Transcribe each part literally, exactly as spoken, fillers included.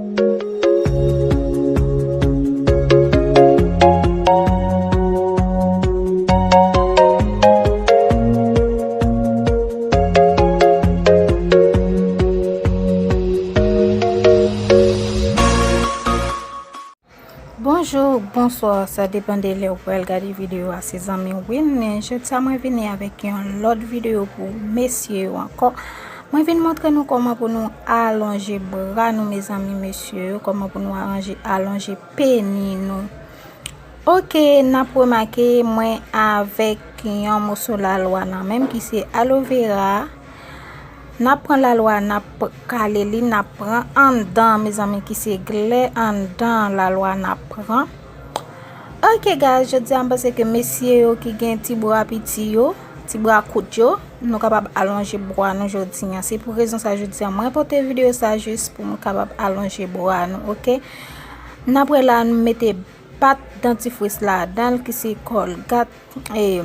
Bonjou, bonswa, sa depann de lè w pral gade videyo a, se zanmi w Winnie. Jodi a mwen vini avèk yon lòt videyo pou mesye yo ankò. Mwen vin montre nou kòman pou nou alonje bra nou, mezanmi, mesye yo, kòman pou nou aranje, alonje peni nou. Oke, n ap remake mwen avèk yon moso lalwa nan men m ki se aloe vera. N ap pran lalwa, n ap kale li, n ap pran anndan, mezanmi, ki se glè anndan lalwa n ap pran. Oke, guys, jodi a m panse ke mesye yo ki gen ti bra piti yo, ti bra kout yo, nou kapab alonje bra nou jodi a. Se pou rezon sa jodi a mwen pote videyo sa jis pou m kapab alonje bra nou, oke? N ap wè la, nou mete pat dantifris ladan l ki se Colgate. E,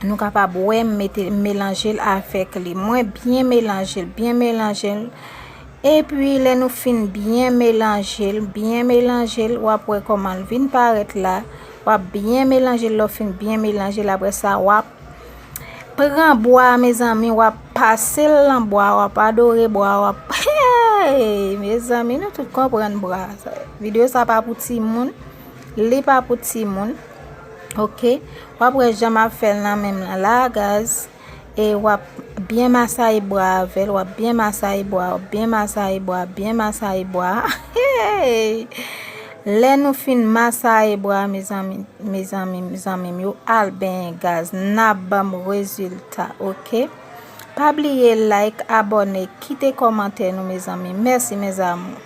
nou kapab wè m mete, melanje l avèk li. Mwen byen melanje l, byen melanje l. Epi, lè nou fin byen melanje l, byen melanje l, w ap wè kòman l vin parèt la. W ap byen melanje l, lè w fin byen melanje l, apre sa, w ap pran bwa, mezanmi, w ap pase l nan bwa, w ap adore bwa, w ap, hey, mezanmi, nou tout konprann bwa. Videyo sa pa pou timoun, li pa pou timoun, oke? W ap wè jan m ap fè l nan men m nan la, guys. E w ap byen masaye bwa avè l, w ap byen masaye bwa, w ap byen masaye bwa, byen masaye bwa. Hey! Lè nou fin masaye bwa, mezanmi, mezanmi, zanmi m yo, al benyen, guys, n ap ban m rezilta, oke? Pa bliye like, abòne, kite kòmantè nou, mezanmi. Mèsi, mes amours.